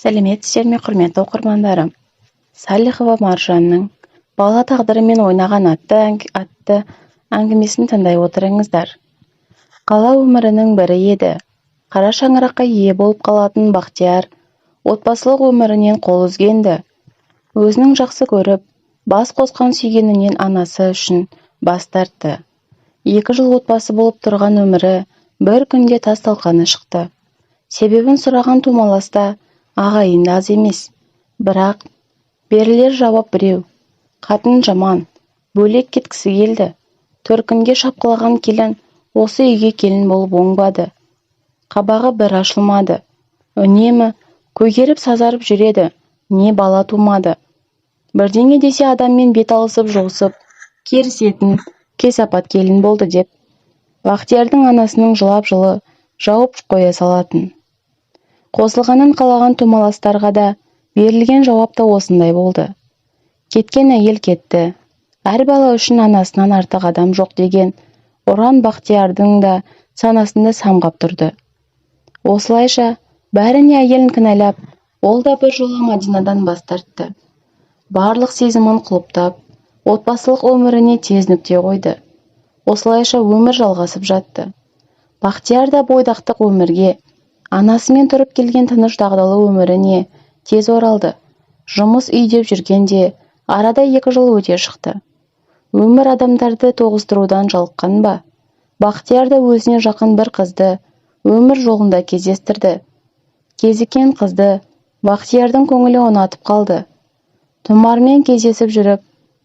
Сәлеметсіздер ме, құрметті оқырмандарым! Салихова Маржанның «Бала тағдырымен ойнаған» атты әңгімесін тыңдай отырыңыздар. Қала өмірінің бірі еді. Қара шаңыраққа ие болып қалатын Бақтияр отбасылық өмірінен қол үзген-ді. Өзінің жақсы көріп, бас қосқан сүйгенінен анасы үшін бас тартты. 2 жыл отбасы болып тұрған өмірі бір күнде тас-талқаны шықты. Себебін сұраған тумаласта ағайын да аз емес. Бірақ берілер жауап біреу: қатын жаман, бөлек кеткісі келді. Төркінге шапқылаған келін осы үйге келін болып оңбады. Қабағы бір ашылмады. Үнемі көгеріп сазарып жүреді, не бала тумады. Бірдеңе десе адаммен бет алысып жосып, керісетін кесапат келін болды деп, Бақтиярдың анасының жылап жылы жауып қоя салатын. Қосылғанын қалаған тумаластарға да берілген жауап та осындай болды. Кеткен әйел кетті. Әр бала үшін анасынан артық адам жоқ деген ұран Бақтиярдың да санасында самғап тұрды. Осылайша бәріне әйелін кінәлап, ол да бір жола Мадинадан бас тартты. Барлық сезімін құлыптап, отбасылық өміріне тез нүкте қойды. Осылайша өмір жалғасып жатты. Бақтияр да бойдақтық өмірге, анасымен тұрып келген тыныш дағдылы өміріне тез оралды. Жұмыс үй деп жүргенде арада 2 жыл өте шықты. Өмір адамдарды тоғыстырудан жалыққан ба? Бақтияр да өзіне жақын бір қызды өмір жолында кездестірді. Кезіккен қызды Бақтиярдың көңілі ұнатып қалды. Тұмармен кездесіп жүріп,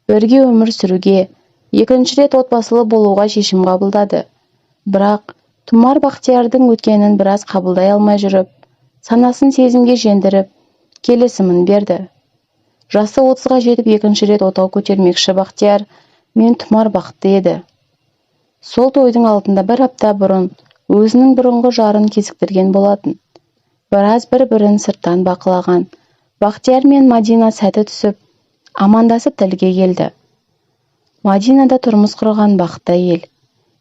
бірге өмір сүруге, екінші рет отбасылы болуға шешім қабылдады. Бірақ Тұмар Бақтиярдың өткенін біраз қабылдай алмай жүріп, санасын сезімге жендіріп, келісімін берді. Жасы 30-ға жетіп екінші рет отау көтермекші Бақтияр мен Тұмар бақытты еді. Сол тойдың алдында бір апта бұрын өзінің бұрынғы жарын кезіктірген болатын. Біраз бір-бірін сырттан бақылаған Бақтияр мен Мадина сәті түсіп, амандасып тілге келді. Мадина да тұрмыс құрған бақытты әйел.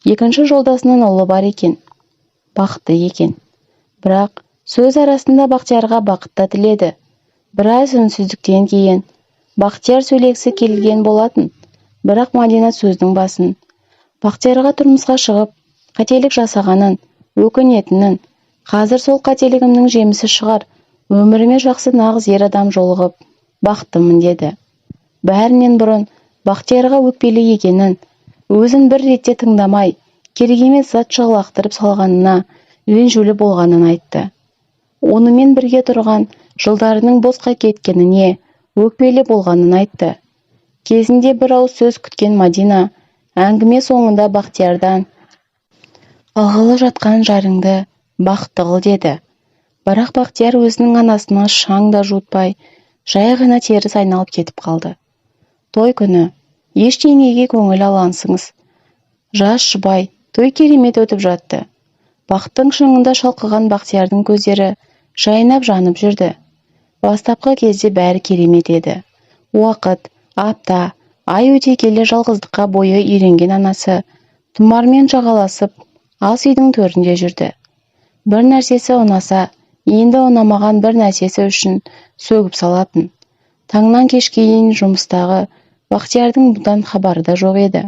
Екінші жолдасынан ұлы бар екен. Бақытты екен. Бірақ сөз арасында Бақтиярға бақыт та тіледі. Біраз үнсіздіктен кейін Бақтияр сөйлегісі келген болатын. Бірақ Мадина сөздің басын Бақтиярға тұрмысқа шығып, қателік жасағанын, өкінетінін, қазір сол қателігімнің жемісі шығар, өміріме жақсы нағыз ер адам жолығып, бақыттымын деді. Бәрінен бұрын Бақтиярға өкпелі екенін, өзін бір ретте тыңдамай, керек емес зат лақтырып салғанына ренжулі болғанын айтты. Онымен бірге тұрған жылдарының босқа кеткеніне өкпелі болғанын айтты. Кезінде бір ауыз сөз күткен Мадина әңгіме соңында Бақтиярдан алғалы жатқан жарыңды бақытты қыл деді. Бірақ Бақтияр өзінің анасына шаң да жуытпай, жай ғана теріс айналып кетіп қалды. Той күні ештеңеге көңіл алаңсыз. Жас жұбай той керемет өтіп жатты. Бақыттың шыңында шалқыған Бақтиярдың көздері жайнап жанып жүрді. Бастапқы кезде бәрі керемет еді. Уақыт, апта, ай өте келе жалғыздыққа бойы үйренген анасы Тұмармен жағаласып, ас үйдің төрінде жүрді. Бір нәрсесі ұнаса, енді ұнамаған бір нәрсесі үшін сөгіп салатын. Таңнан кешке дейін жұмыстағы Бақтиярдың бұдан хабары да жоқ еді.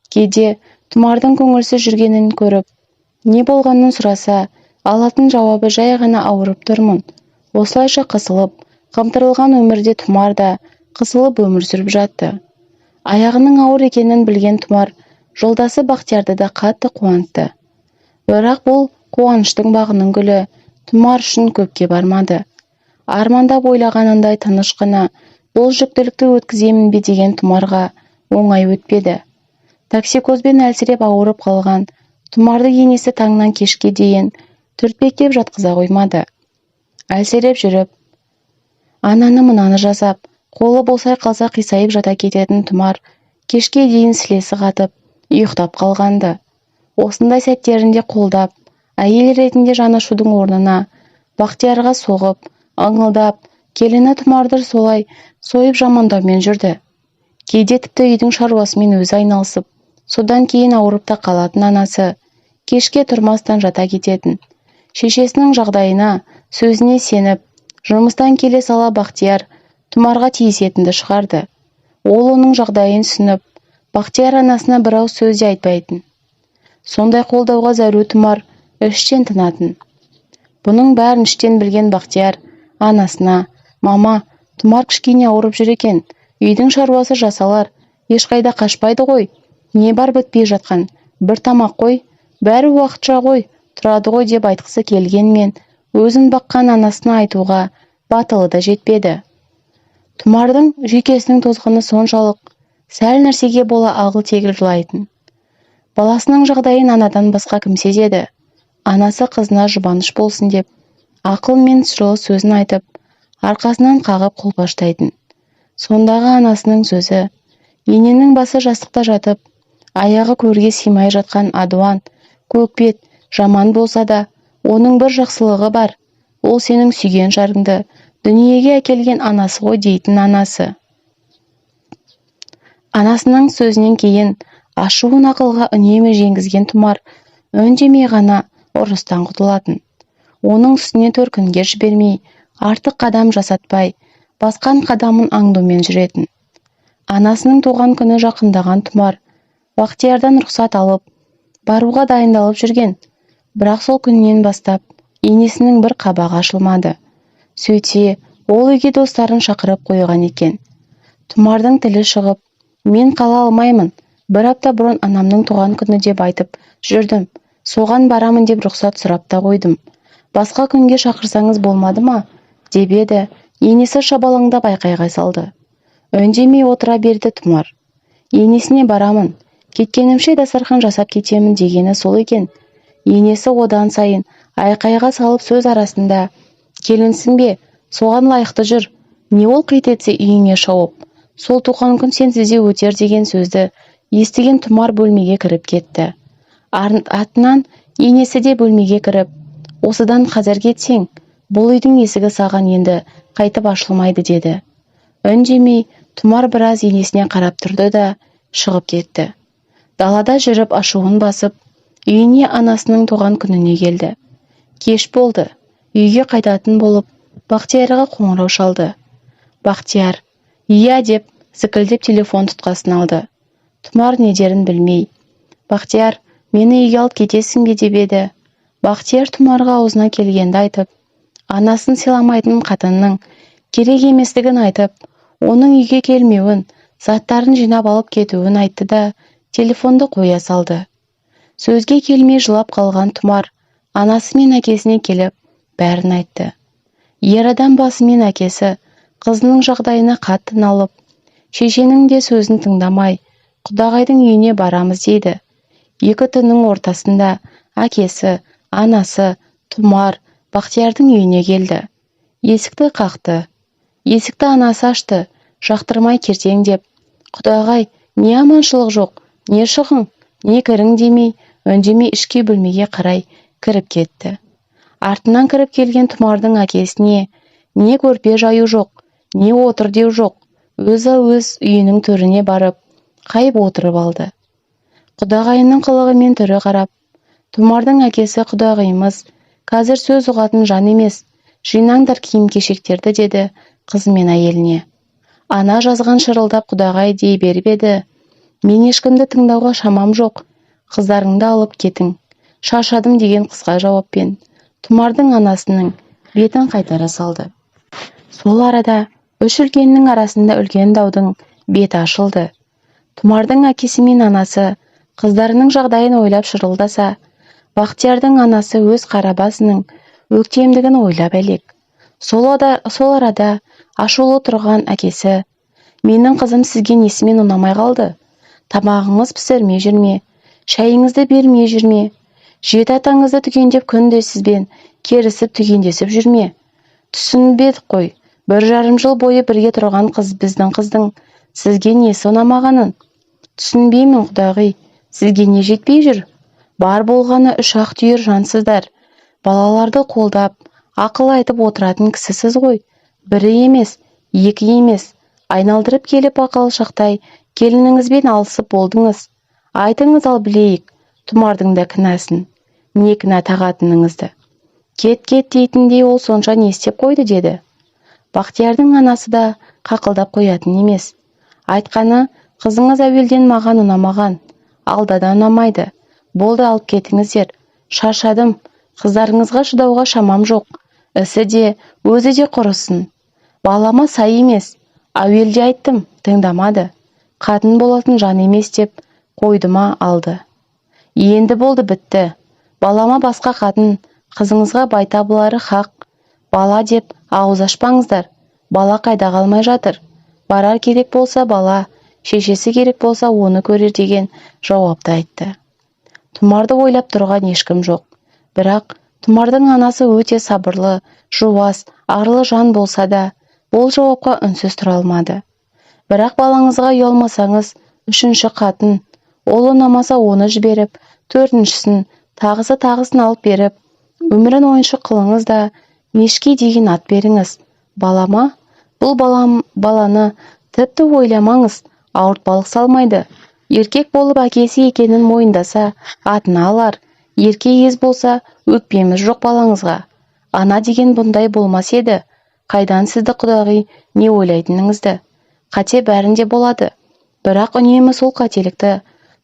Кейде Тұмардың көңілсіз жүргенін көріп, не болғанын сұраса, алатын жауабы жай ғана ауырып тұрмын. Осылайша қысылып, қымтырылған өмірде Тұмар да қысылып өмір сүріп жатты. Аяғының ауыр екенін білген Тұмар жолдасы Бақтиярды да қатты қуантты. Бірақ бұл қуаныштың бағының гүлі Тұмар үшін көпке бармады. Армандап ойлағанындай тыныш қана бұл жүктілікті өткіземін бе деген Тұмарға оңай өтпеді. Токсикозбен әлсіреп ауырып қалған Тұмарды енесі таңнан кешке дейін түртпектеп жатқыза қоймады. Әлсіреп жүріп, ананы мынаны жасап, қолы босай қалса қисайып жата кететін Тұмар кешке дейін сілесі қатып, ұйықтап қалғанды. Осындай сәттерінде қолдап, әйел ретінде жанашудың орнына Бақтиярға соғып, ыңылдап, келіні Тұмарды солай сойып жамандаумен жүрді. Кейде тіпті үйдің шаруасымен өзі айналысып, содан кейін ауырып та қалатын анасы кешке тұрмастан жата кететін. Шешесінің жағдайына, сөзіне сеніп, Жұмыстан келе сала Бақтияр Тұмарға тиісетінді шығарды. Ол оның жағдайын түсініп, Бақтияр анасына бір ауыз сөз де айтпайтын. Сондай қолдауға зәру Тұмар іштен тынатын. Бұның бәрін іштен білген Бақтияр анасына: «Мама, Тұмар кішкене ауырып жүр екен, үйдің шаруасы жасалар, ешқайда қашпайды ғой, не бар бітпей жатқан, бір тамақ қой, бәрі уақытша ғой, тұрады ғой», – деп айтқысы келгенмен, өзін баққан анасына айтуға батылы да жетпеді. Тұмардың жүйкесінің тозғаны соншалық, сәл нәрсеге бола ағыл-тегіл жылайтын. Баласының жағдайын анадан басқа кім сезеді? Анасы қызына жұбаныш болсын деп, ақыл мен жылы сөзін айтып, арқасынан қағып қолпаштайтын. Сондағы анасының сөзі: «Ененің басы жастықта жатып, аяғы көрге сыймай жатқан адуан, көкбет, жаман болса да, оның бір жақсылығы бар, ол сенің сүйген жарыңды дүниеге әкелген анасы ғой», – дейтін анасы. Анасының сөзінен кейін ашуын ақылға үнемі жеңгізген Тұмар үндемей ғана ұрыстан құтылатын. Оның үстіне төркінге жібермей, артық қадам жасатпай, басқан қадамын аңдумен жүретін. Анасының туған күні жақындаған. Тұмар Бақтиярдан рұқсат алып, баруға дайындалып жүрген. Бірақ сол күннен бастап енесінің бір қабағы ашылмады. Сөйтсе, ол үйге достарын шақырып қойған екен. Тұмардың тілі шығып: «Мен қала алмаймын, бір апта бұрын анамның туған күні деп айтып жүрдім, соған барамын деп рұқсат сұрап та қойдым, басқа күнге шақырсаңыз болмады ма?» – деп еді, енесі шабалаңдап айқайға салды. Үндемей отыра берді Тұмар. Енесіне барамын, кеткенімше дастархан жасап кетемін дегені сол екен, енесі одан сайын айқайға салып, сөз арасында: «Келінсің бе, соған лайықты жүр, не ол қит етсе үйіңе шауып, сол туған күн сенсіз де өтер», – деген сөзді естіген Тұмар бөлмеге кіріп кетті. Артынан енесі де бөлмеге кіріп: «Осыдан қазір кетсең, бұл үйдің есігі саған енді қайтып ашылмайды», – деді. Үндемей Тұмар біраз енесіне қарап тұрды да, шығып кетті. Далада жүріп ашуын басып, үйіне анасының туған күніне келді. Кеш болды. Үйге қайтатын болып, Бақтиярға қоңырау шалды. Бақтияр: «Иә», – деп зікілдеп телефон тұтқасын алды. Тұмар не дерін білмей: «Бақтияр, мені үйге алып кетесің бе?» – деп еді, Бақтияр Тұмарға аузына келгенді айтып, анасын сыйламайтын қатынның керек еместігін айтып, оның үйге келмеуін, заттарын жинап алып кетуін айтты да, телефонды қоя салды. Сөзге келмей жылап қалған Тұмар анасы мен әкесіне келіп бәрін айтты. Ер адам басымен әкесі қызының жағдайына қатты налып, шешенің де сөзін тыңдамай, құдағайдың үйіне барамыз дейді. 2 түннің ортасында әкесі, анасы, Тұмар Бақтиярдың үйіне келді. Есікті қақты. Есікті анасы ашты, жақтырмай кертеңдеп: «Құдағай, не аманшылық жоқ, не шығың, не кірің?» – демей, үндемей ішкі бөлмеге қарай кіріп кетті. Артынан кіріп келген Тұмардың әкесіне не көрпе жаю жоқ, не отыр деу жоқ, өзі өз үйінің төріне барып қайып отырып алды. Құдағайының қылығы мен түрі қарап, Тұмардың әкесі: «Құдағиымыз қазір сөз ұғатын жан емес, жинаңдар киім-кешектерді», – деді қызы мен әйеліне. Ана жазған шырылдап құдағай дей беріп еді: «Мен ешкімді тыңдауға шамам жоқ, қыздарыңды алып кетің, шаршадым», – деген қысқа жауаппен Тұмардың анасының бетін қайтара салды. Сол арада үш үлкеннің арасында үлкен даудың беті ашылды. Тұмардың әкесі мен анасы қыздарының жағдайын ойлап шырылдаса, Бақтиярдың анасы өз қара басының өктемдігін ойлап әлек. Сол арада ашулы тұрған әкесі: «Менің қызым сізге несімен ұнамай қалды? Тамағыңыз пісірмей жүр ме, шайыңызды бермей жүр ме, жеті атаңызды түгендеп күнде сізбен керісіп түгендесіп жүр ме? Түсінбедік қой, 1,5 жыл бойы бірге тұрған қыз, біздің қыздың сізге несі ұнамағанын түсінбеймін. Құдағи, сізге не жетпей жүр? Бар болғаны үш-ақ түйір жансыздар, балаларды қолдап, ақыл айтып отыратын кісісіз ғой. Бірі емес, екі емес, айналдырып келіп бақалшақтай келініңізбен алысып болдыңыз. Айтыңыз ал, білейік Тұмардың да кінәсін, не кінә тағатыныңызды. Кет, кет дейтіндей ол сонша не істеп қойды?» – деді. Бақтиярдың анасы да қақылдап қоятын емес. Айтқаны, қызыңыз әуелден маған ұнамаған, алда да ұнамайды. Болды, алып кетіңіздер. Шаршадым, қыздарыңызға шыдауға шамам жоқ. Ісі де, өзі де құрысын. Балама сай емес. Әуелде айттым, тыңдамады. Қатын болатын жан емес деп қойды ма алды. Енді болды, бітті. Балама басқа қатын, қызыңызға байтабылары хақ. Бала деп ауыз ашпаңыздар. Бала қайда қалмай жатыр. Барар керек болса бала, шешесі керек болса оны көрер деген жауапты айтты. Тұмарды ойлап тұрған ешкім жоқ. Бірақ Тұмардың анасы өте сабырлы, жуас, арлы жан болса да, бұл жауапқа үнсіз тұра алмады. Бірақ балаңызға ұялмасаңыз, үшінші қатын, ол ұнамаса оны жіберіп, төртіншісін, тағысы-тағысын алып беріп, өмірін ойыншық қылыңыз да, Мешкей деген ат беріңіз. Балама, бұл баланы тіпті ойламаңыз, ауыртпалық салмайды. Еркек болып әкесі екенін мойындаса, атын алар. Ерке ез болса, өкпеміз жоқ балаңызға. Ана деген бұндай болмас еді. Қайдан сізді құдағи не ойлайтыныңызды? Қате бәрінде болады. Бірақ үнемі сол қателікті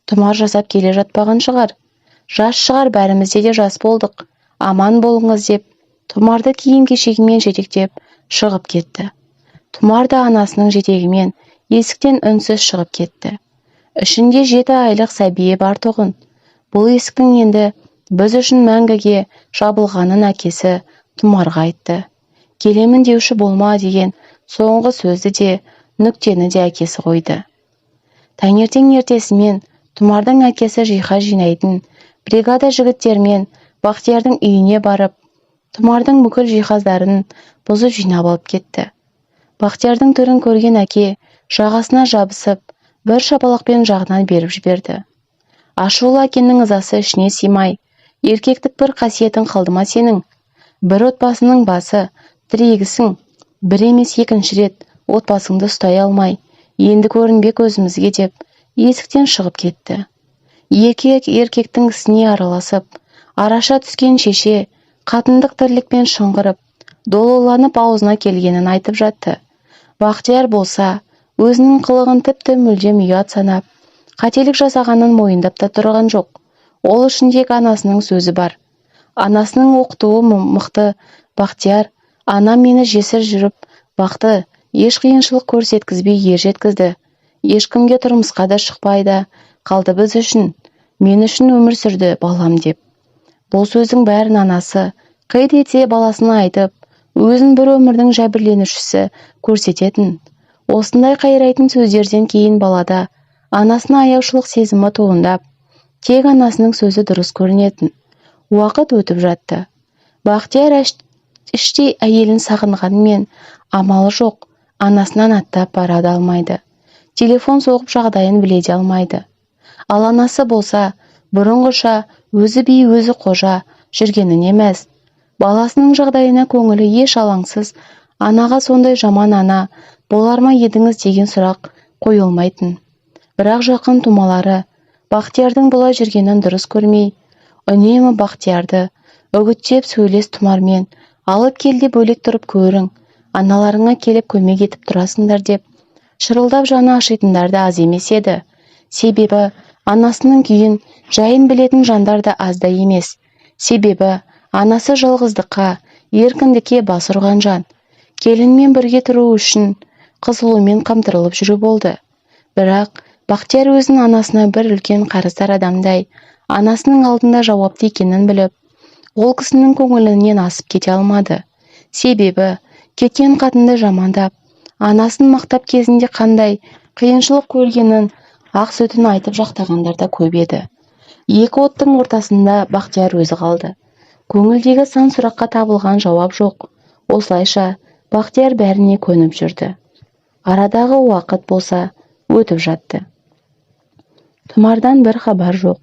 Тұмар жасап келе жатпаған шығар. Жас шығар, бәрімізде де жас болдық. Аман болыңыз деп Тұмарды киім-кешегімен жетектеп шығып кетті. Тұмар да анасының жетегімен есіктен үнсіз шығып кетті. Ішінде 7 айлық сәбиі бар тұғын. Бұл есіктің енді біз үшін мәңгіге жабылғанын әкесі Тұмарға айтты. Келемін деуші болма деген соңғы сөзді де, нүктені де әкесі қойды. Таңертең ертесімен Тұмардың әкесі жиһаз жинайтын бригада жігіттермен Бақтиярдың үйіне барып, Тұмардың бүкіл жиһаздарын бұзып жинап алып кетті. Бақтиярдың түрін көрген әке жағасына жабысып, бір шапалақпен жағынан беріп жіберді. Ашулы әкенің ызасы ішіне сыймай, еркектік бір қасиетің қалды ма сенің? Бір отбасының басы, тірегісің, бір емес екінші рет отбасыңды ұстай алмай, енді көрінбе көзімізге деп есіктен шығып кетті. Еркек еркектің ісіне араласып, араша түскен шеше қатындық тірлікпен шыңғырып, долыланып аузына келгенін айтып жатты. Бақтияр болса, өзінің қылығын тіпті мүлдем ұят санап, қателік жасағанын мойындап та тұрған жоқ. Ол үшін тек анасының сөзі бар. Анасының оқытуы мықты. Бақтияр, анам мені жесір жүріп бақты, еш қиыншылық көрсеткізбей ер жеткізді. Ешкімге тұрмысқа да шықпай да қалды біз үшін, мен үшін өмір сүрді балам деп. Бұл сөздің бәрін анасы қит етсе баласына айтып, өзін бір өмірдің жәбірленушісі көрсететін. Осындай қайрайтын сөздерден кейін балада анасына аяушылық сезімі туындап, тек анасының сөзі дұрыс көрінетін. Уақыт өтіп жатты. Бақтияр іштей әйелін сағынғанымен амалы жоқ, анасынан аттап бара да алмайды. Телефон соғып жағдайын біле де алмайды. Ал анасы болса, бұрынғыша өзі би, өзі қожа жүргеніне мәз. Баласының жағдайына көңілі еш алаңсыз, анаға сондай жаман ана болар ма едіңіз деген сұрақ қойылмайтын. Бірақ жақын тумалары Бақтиярдың бұлай жүргенін дұрыс көрмей, үнемі Бақтиярды үгіттеп сөйлес Тұмармен, алып кел де бөлек тұрып көрің, аналарыңа келіп көмек етіп тұрасыңдар деп шырылдап жаны ашитындар да аз емес еді. Себебі анасының күйін, жайын білетін жандар да аз да емес. Себебі анасы жалғыздыққа, еркіндікке бас ұрған жан. Келінмен бірге тұру үшін қызылумен қамтырылып жүру болды. Бірақ Бақтияр өзін анасына бір үлкен қарыздар адамдай, анасының алдында жауапты екенін біліп, ол кісінің көңілінен асып кете алмады. Себебі кеткен қатынды жамандап, анасын мақтап кезінде қандай қиыншылық көргенін, ақ сүтін айтып жақтағандар да көп еді. Екі оттың ортасында Бақтияр өзі қалды. Көңілдегі сан сұраққа табылған жауап жоқ. Осылайша Бақтияр бәріне көніп жүрді. Арадағы уақыт болса өтіп жатты. Тұмардан бір хабар жоқ.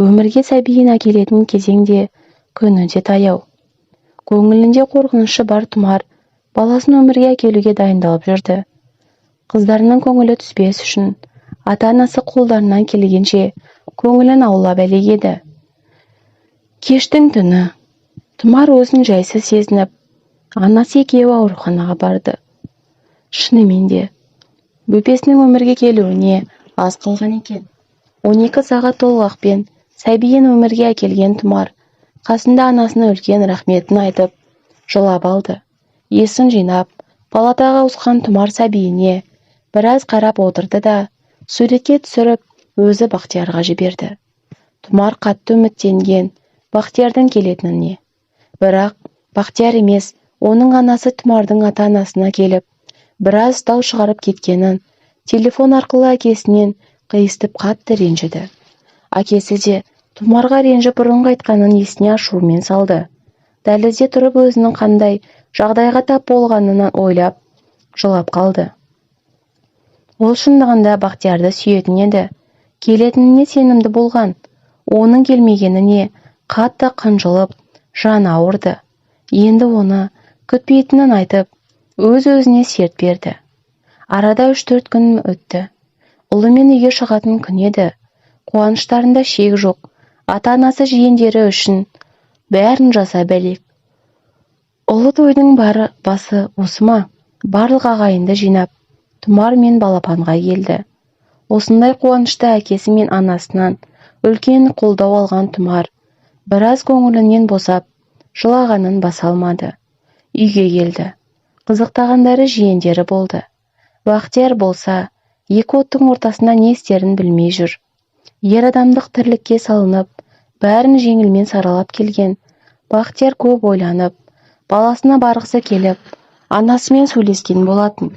Өмірге сәбиін әкелетін кезеңде күні де таяу. Көңілінде қорқынышы бар Тұмар баласын өмірге әкелуге дайындалып жүрді. Қыздарының көңілі түспес үшін ата-анасы қолдарынан келгенше көңілін аулап әлек еді. Кештің түні. Тұмар өзін жайсыз сезініп, Анасы екеуі ауруханаға барды. Шынымен де, бөпесінің өмірге келуіне аз қалған екен. 12 сағат толғақпен сәбиін өмірге әкелген Тұмар қасында анасына үлкен рахметін айтып, жылап алды. Есін жинап, палатаға ауысқан Тұмар сәбиіне біраз қарап отырды да, суретке түсіріп, өзі Бақтиярға жіберді. Тұмар қатты үміттенген Бақтиярдың келетініне. Бірақ Бақтияр емес, оның анасы Тұмардың ата-анасына келіп, біраз дау шығарып кеткенін телефон арқылы әкесінен қиыстып қатты ренжіді. Әкесі де Тұмарға ренжіп бұрынғы айтқанын есіне ашуымен салды. Дәлізде тұрып өзінің қандай жағдайға тап болғанын ойлап, жылап қалды. Ол шындығында Бақтиярды сүйетін еді. Келетініне сенімді болған. Оның келмегеніне қатты қынжылып, жаны ауырды. Енді оны күтпейтінін айтып, өз-өзіне серт берді. Арада 3-4 күн өтті. Ұлымен үйге шығатын күн еді. Қуаныштарында шек жоқ. Ата-анасы жиендері үшін бәрін жасап әлек. Ұлы тойдың бары басы осы ма? Барлық ағайынды жинап, Тұмар мен балапанға келді. Осындай қуанышты әкесі мен анасынан үлкен қолдау алған Тұмар біраз көңілінен босап, жылағанын баса алмады. Үйге келді. Қызықтағандары жиендері болды. Бақтияр болса, екі оттың ортасында не істерін білмей жүр. Ер адамдық тірлікке салынып, бәрін жеңілмен саралап келген Бақтияр көп ойланып, баласына барғысы келіп, анасымен сөйлескен болатын.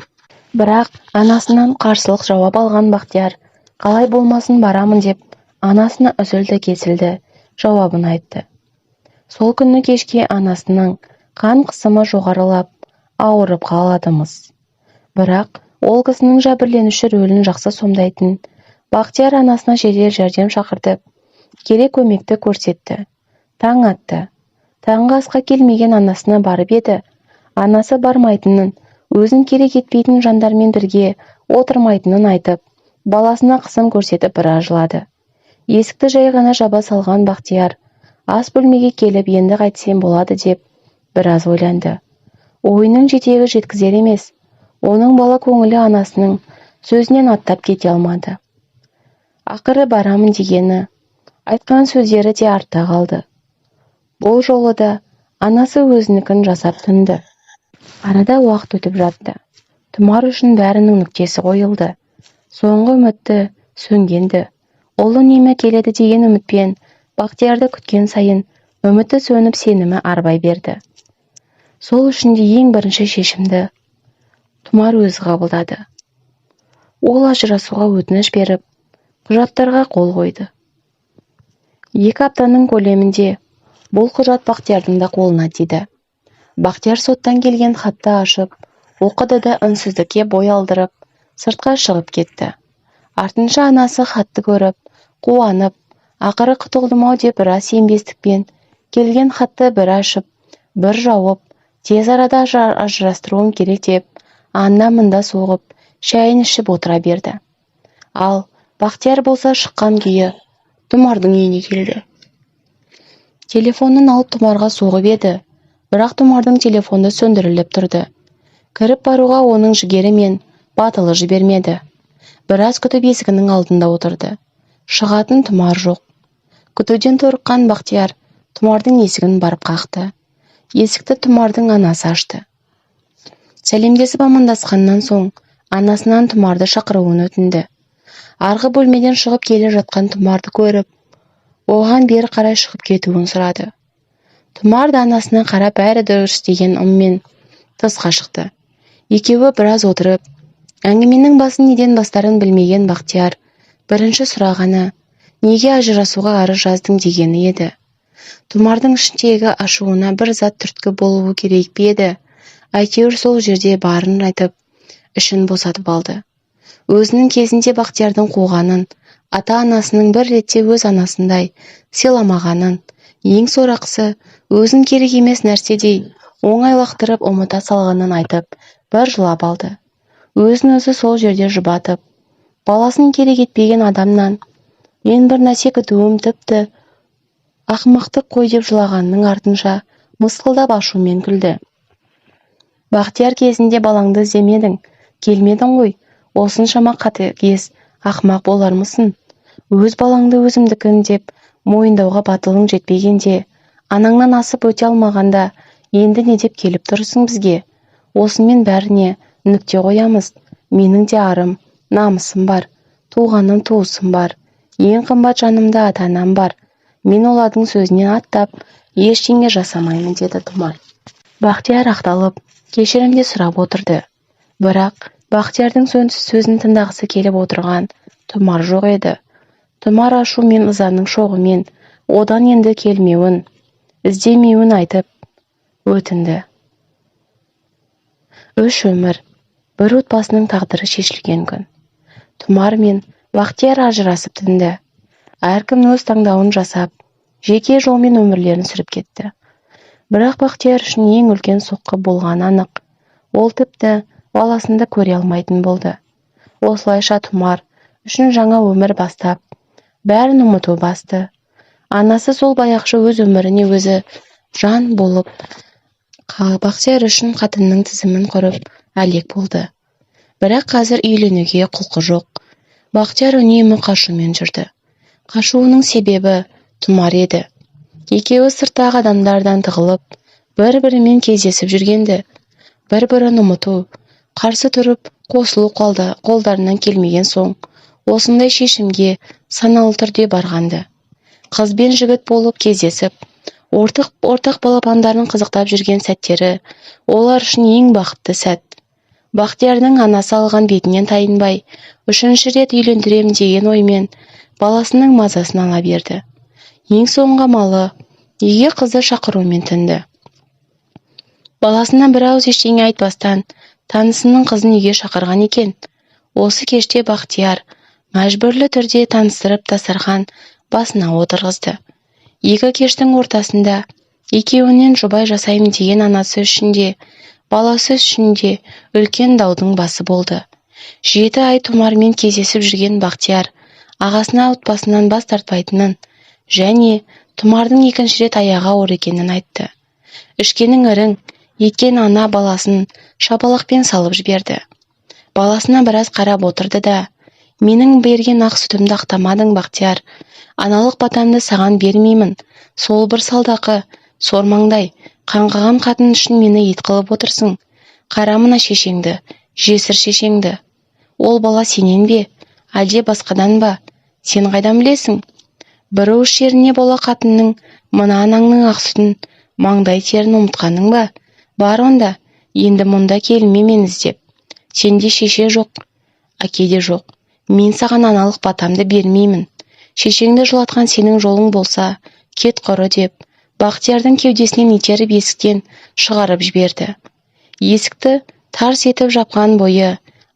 Бірақ анасынан қарсылық жауап алған Бақтияр қалай болмасын барамын деп анасына үзілді-кесілді жауабын айтты. Сол күні кешке анасының қан қысымы жоғарылап, ауырып қаладымыз. Бірақ ол кісінің жәбірленуші рөлін жақсы сомдайтын Бақтияр анасына жедел жәрдем шақыртып, керек көмекті көрсетті. Таң атты. Таңғы асқа келмеген анасына барып еді. Анасы бармайтынын, өзін керек етпейтін жандармен бірге отырмайтынын айтып, баласына қысым көрсетіп біраз жылады. Есікті жай ғана жаба салған Бақтияр ас бөлмеге келіп енді қайтсем болады деп біраз ойланды. Ойының жетегі жеткізер емес. Оның бала көңілі анасының сөзінен аттап кете алмады. Ақыры барамын дегені, айтқан сөздері де артта қалды. Бұл жолы да анасы өзінікін жасап тынды. Арада уақыт өтіп жатты. Тұмар үшін бәрінің нүктесі қойылды. Соңғы үмітті сөнгенді. Ұлы үнемі келеді деген үмітпен Бақтиярды күткен сайын үміті сөніп, сенімі арбай берді. Сол үшін де ең бірінші шешімді Тұмар өзі қабылдады. Ол ажырасуға өтініш беріп, құжаттарға қол қойды. 2 аптаның көлемінде бұл құжат Бақтиярдың да қолына тиді. Бақтияр соттан келген хатты ашып, оқыды да үнсіздікке бой алдырып, сыртқа шығып кетті. Артынша анасы хатты көріп, қуанып, ақыры құтылдым-ау деп біраз сенбестікпен келген хатты бір ашып, бір жауып, тез арада ажырастыруым керек деп, анда-мында соғып, шайын ішіп отыра берді. Ал Бақтияр болса шыққан күйі Тұмардың үйіне келді. Телефонын алып Тұмарға соғып еді, бірақ Тұмардың телефоны сөндіріліп тұрды. Кіріп баруға оның жігері мен батылы жібермеді. Біраз күтіп есігінің алдында отырды. Шығатын Тұмар жоқ. Күтуден торыққан Бақтияр Тұмардың есігін барып қақты. Есікті Тұмардың анасы ашты. Сәлемдесіп амандасқаннан соң анасынан Тұмарды шақыруын өтінді. Арғы бөлмеден шығып келе жатқан Тұмарды көріп, оған бері қарай шығып кетуін сұрады. Тұмар да анасына қарап бәрі дұрыс деген ыммен тысқа шықты. Екеуі біраз отырып, әңгіменің басын неден бастарын білмеген Бақтияр бірінші сұрағаны неге ажырасуға арыз жаздың дегені еді. Тұмардың ішіндегі ашуына бір зат түрткі болуы керек пе еді? Әйтеуір сол жерде барын айтып, ішін босатып алды. Өзінің кезінде Бақтиярдың қуғанын, ата-анасының бір ретте өз анасындай сыйламағанын, ең сорақысы өзін керек емес нәрседей оңай лақтырып ұмыта салғанын айтып, бір жылап алды. Өзін өзі сол жерде жұбатып, баласын керек етпеген адамнан мен бір нәрсе күтуім тіпті ақымақтық қой деп жылағанның артынша мысқылдап ашумен күлді. Бақтияр кезінде балаңды іздемедің, келмедің ғой, осыншама қатыгез, ақымақ болармысың? Өз балаңды өзімдікін деп мойындауға батылың жетпегенде, анаңнан асып өте алмағанда, енді не деп келіп тұрсың бізге? Осымен бәріне нүкте қоямыз. Менің де арым, намысым бар, туғаным туысым бар, ең қымбат жанымда ата-анам бар. Мен олардың сөзінен аттап, ештеңе жасамаймын, деді Тұмар. Бақтияр ақталып, кешірім де сұрап отырды. Бірақ Бақтиярдың сөзін тыңдағысы келіп отырған Тұмар жоқ еді. Тұмар ашу мен ызаның шоғымен одан енді келмеуін, іздемеуін айтып өтінді. Үш өмір, бір отбасының тағдыры шешілген күн. Тұмар мен Бақтияр ажырасып тынды. Әркім өз таңдауын жасап, жеке жолмен өмірлерін сүріп кетті. Бірақ Бақтияр үшін ең үлкен соққы болған анық. Ол тіпті баласын да көре алмайтын болды. Осылайша Тұмар үшін жаңа өмір бастап, бәрін ұмыту басты. Анасы сол баяғыша өз өміріне өзі жан болып, Бақтияр үшін қатынның тізімін құрып, әлек болды. Бірақ қазір үйленуге құлқы жоқ. Бақтияр үнемі қашумен жүрді. Қашуының себебі Тұмар еді. Екеуі сырттағы адамдардан тығылып, бір-бірімен кездесіп жүргенді, бір-бірін ұмыту, қарсы тұрып, қосылу қолдарынан келмеген соң, осындай шешімге саналы түрде барғанды. Қыз бен жігіт болып кездесіп, ортақ балапандарын қызықтап жүрген сәттері олар үшін ең бақытты сәт. Бақтиярдың анасы алған бетінен тайынбай, үшінші рет үйлендірем деген оймен баласының мазасын ала берді. Ең соңғы амалы үйге қызды шақырумен тынды. Баласына бір ауыз ештеңе айтпастан танысының қызын үйге шақырған екен. Осы кеште Бақтияр мәжбүрлі түрде таныстырып дастархан басына отырғызды. Екі кештің ортасында екеуінен жұбай жасаймын деген анасы үшін де, баласы үшін де үлкен даудың басы болды. 7 ай Тұмармен кездесіп жүрген Бақтияр ағасына отбасынан бас тартпайтынын және Тұмардың екінші рет аяғы ауыр екенін айтты. Ішкенің ірің еткен ана баласын шапалақпен салып жіберді. Баласына біраз қарап отырды да, менің берген ақ сүтімді ақтамадың, Бақтияр. Аналық батамды саған бермеймін. Сол бір салдақы, сормаңдай, қаңғыған қатын үшін мені ет қылып отырсың. Қара мына шешеңді, жесір шешеңді. Ол бала сенен бе, әлде басқадан ба? Сен қайдан білесің? Бір уыс жеріне бола қатынның, мына анаңның ақ сүтін, маңдай терін ұмытқаның ба? Бар онда, енді мұнда келме мен іздеп. Сенде шеше жоқ, әке де жоқ. Мен саған аналық батамды бермеймін. Шешеңді жылатқан сенің жолың болса, кет құры деп, Бақтиярдың кеудесінен итеріп есіктен шығарып жіберді. Есікті тарс етіп жапқан бойы,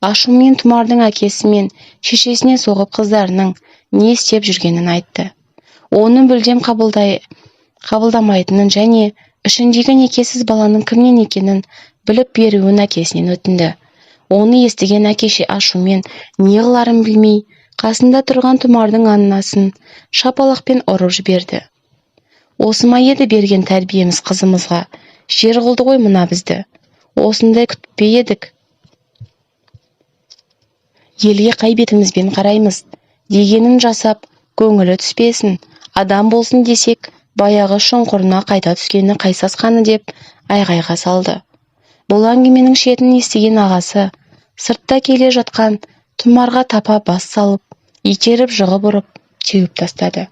ашумен Тұмардың әкесі мен шешесіне соғып қыздарының не істеп жүргенін айтты. Оны мүлдем қабылдамайтынын және ішіндегі некесіз баланың кімнен екенін біліп беруін әкесінен өтінді. Оны естіген әкеше ашумен не қыларын білмей, қасында тұрған Тұмардың анасын шапалақпен ұрып жіберді. Осы ма еді берген тәрбиеміз қызымызға? Жер қылды ғой мына бізді. Осындай күтпей едік. Елге қай бетімізбен қараймыз? Дегенін жасап, көңілі түспесін, адам болсын десек, баяғы шұңқырына қайта түскені қайсасқаны деп айғайға салды. Бұл әңгіменің шетін естіген ағасы сыртта келе жатқан Тұмарға тапа бас салып, итеріп жығып ұрып, теуіп тастады.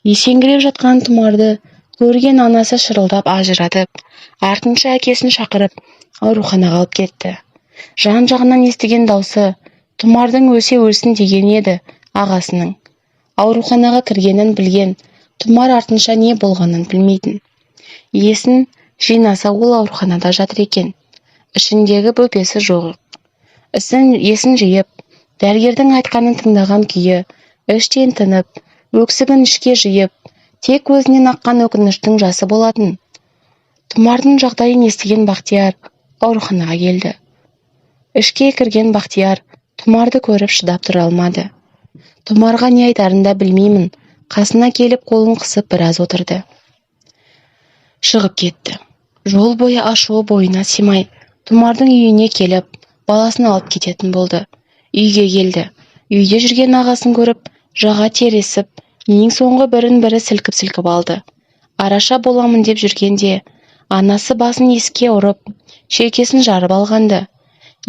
Есеңгіреп жатқан Тұмарды көрген анасы шырылдап ажыратып, артынша әкесін шақырып, ауруханаға алып кетті. Жан-жағынан естіген даусы Тұмардың өлсе өлсін деген еді ағасының. Ауруханаға кіргенін білген Тұмар артынша не болғанын білмейтін. Есін жинаса ол ауруханада жатыр екен. Ішіндегі бөпесі жоқ. Есін жиып, дәрігердің айтқанын тыңдаған күйі іштен тынып, өксігін ішке жиып, тек көзінен аққан өкініштің жасы болатын. Тұмардың жағдайын естіген Бақтияр ауруханаға келді. Ішке кірген Бақтияр Тұмарды көріп шыдап тұра алмады. Тұмарға не айтарын да білмеймін, қасына келіп қолын қысып біраз отырды. Шығып кетті. Жол бойы ашуы бойына сыймай, Тұмардың үйіне келіп, баласын алып кететін болды. Үйге келді. Үйде жүрген ағасын көріп, жаға тересіп, ең соңғы бірін-бірі сілкіп-сілкіп алды. Араша боламын деп жүргенде, анасы басын есікке ұрып, шекесін жарып алғанды.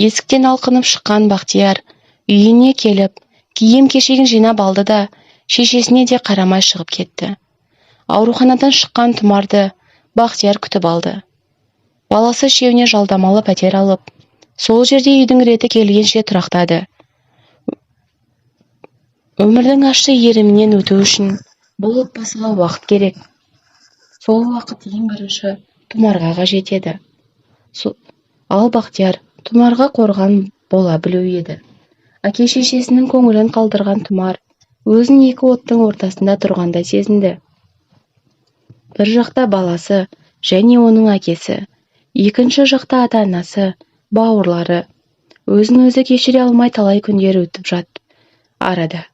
Есіктен алқынып шыққан Бақтияр үйіне келіп, киім-кешегін жинап алды да, шешесіне де қарамай шығып кетті. Ауруханадан шыққан Тұмарды Бақтияр күтіп алды. Баласы үшеуіне жалдамалы пәтер алып, сол жерде үйдің реті келгенше тұрақтады. Өмірдің ащы иірімінен өту үшін бұл отбасыға уақыт керек. Сол уақыт ең бірінші Тұмарға қажет еді. Ал Бақтияр Тұмарға қорған бола білу еді. Әке-шешесінің көңілін қалдырған Тұмар өзін екі оттың ортасында тұрғандай сезінді. Бір жақта баласы және оның әкесі, екінші жақта ата-анасы, бауырлары. Өзін өзі кешіре алмай талай күндер өтіп жатты арада.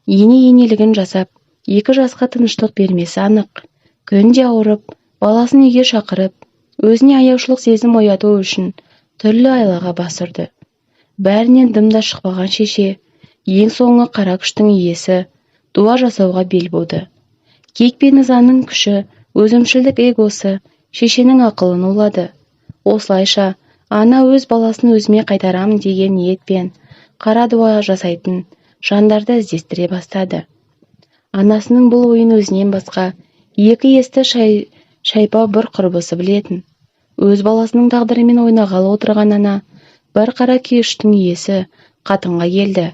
Ене енелігін жасап, екі жасқа тыныштық бермесі анық. Күнде ауырып, баласын үйге шақырып, өзіне аяушылық сезім ояту үшін түрлі айлаға бас ұрды. Бәрінен дым да шықпаған шеше, ең соңы қара күштің иесі дуа жасауға бел буды. Кек пен ызаның күші, өзімшілдік эгосы шешенің ақылын улады. Осылайша, ана өз баласын өзіме қайтарамын деген ниетпен қара дуа жасайтын жандарды іздестіре бастады. Анасының бұл ойын өзінен басқа екі есті шайпау бір құрбысы білетін. Өз баласының тағдырымен ойнағалы отырған ана бір қара күйіштің иесі қатынға келді.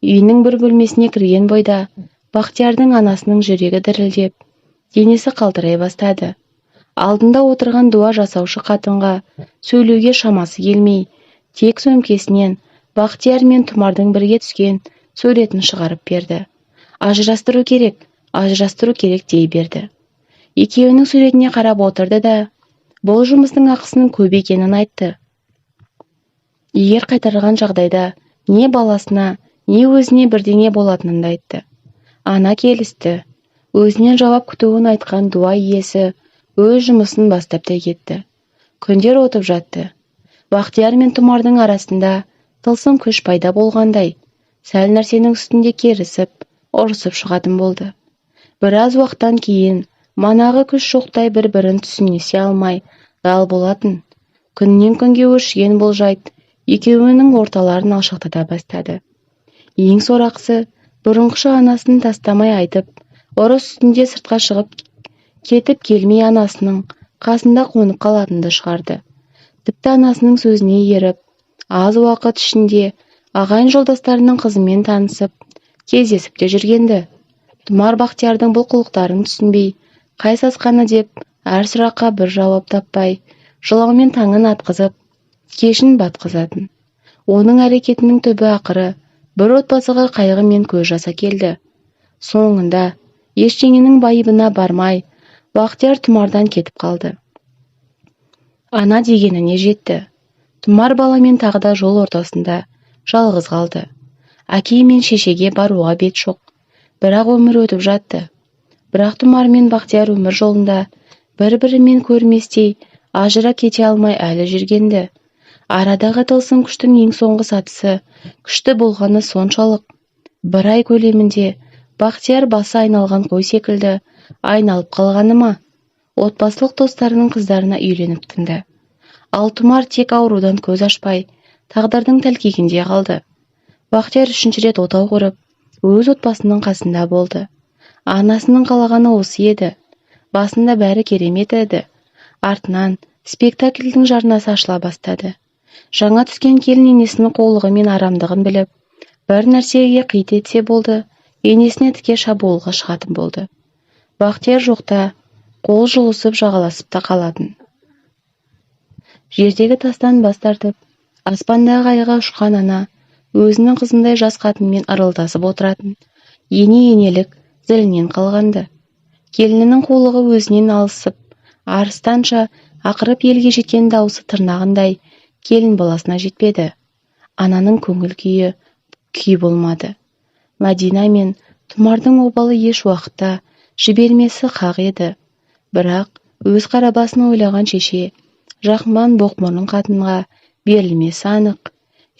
Үйінің бір бөлмесіне кірген бойда Бақтиярдың анасының жүрегі дірілдеп, денесі қалтырай бастады. Алдында отырған дуа жасаушы қатынға сөйлеуге шамасы келмей, тек сөмкесінен Бақтияр мен Тұмардың бірге түскен суретін шығарып берді. Ажырастыру керек, ажырастыру керек дей берді. Екеуінің суретіне қарап отырды да, бұл жұмыстың ақысының көп екенін айтты. Егер қайтарған жағдайда не баласына, не өзіне бірдеңе болатынын да айтты. Ана келісті. Өзінен жауап күтуін айтқан дуа иесі өз жұмысын бастап та кетті. Күндер өтіп жатты. Бақтияр мен Тұмардың арасында тылсым күш пайда болғандай, сәл нәрсенің үстінде керісіп, ұрысып шығатын болды. Біраз уақыттан кейін манағы күш жоқтай бір-бірін түсінесе алмай дал болатын. Күннен күнге өршіген бұл жайт екеуінің орталарын алшақтата бастады. Ең сорақысы, бұрынғыша анасын тастамай айтып, ұрыс үстінде сыртқа шығып кетіп келмей анасының қасында қонып қалатынды шығарды. Тіпті анасының сөзіне еріп, аз уақыт ішінде ағайын жолдастарының қызымен танысып, кездесіп те жүргенді. Тұмар Бақтиярдың бұл қылықтарын түсінбей, қай сасқаны деп әр сұраққа бір жауап таппай, жылаумен таңын атқызып, кешін батқызатын. Оның әрекетінің түбі ақыры бір отбасыға қайғы мен көз жас әкелді. Соңында ештеңенің байыбына бармай, Бақтияр Тұмардан кетіп қалды. Ана дегеніне жетті. Тұмар баламен тағы да жол ортасында жалғыз қалды. Әке мен шешеге баруға бет жоқ. Бірақ өмір өтіп жатты. Бірақ Тұмар мен Бақтияр өмір жолында бір-бірімен көрместей ажырап кете алмай әлі жүргенді. Арадағы тылсым күштің ең соңғы сатысы күшті болғаны соншалық. Бір ай көлемінде Бақтияр басы айналған қой секілді айналып қалғаны ма? Отбасылық достарының қыздарына үйленіп тынды. Ал Тұмар тек аурудан көз ашпай, тағдырдың тәлкегінде қалды. Бақтияр үшінші рет отау құрып, өз отбасының қасында болды. Анасының қалағаны осы еді. Басында бәрі керемет еді. Артынан спектакльдің жарнасы ашыла бастады. Жаңа түскен келін енесінің қулығы мен арамдығын біліп, бір нәрсеге қит етсе болды, енесіне тіке шабуылға шығатын болды. Бақтияр жоқта қол жұлысып жағаласып та қалатын. Жердегі тастан бас тартып, аспандағы айға ұшқан ана өзінің қызындай жас қатынмен ырылдасып отыратын ене-енелік зілінен қалғанды. Келінінің қулығы өзінен алысып, арыстанша ақырып елге жеткен даусы тырнағындай келін баласына жетпеді. Ананың көңіл күйі күй болмады. Мәдина мен Тұмардың обалы еш уақытта жібермесі хақ еді. Бірақ өз қара басын ойлаған шеше Жақман боқмұрын қатынға Берілмесі анық.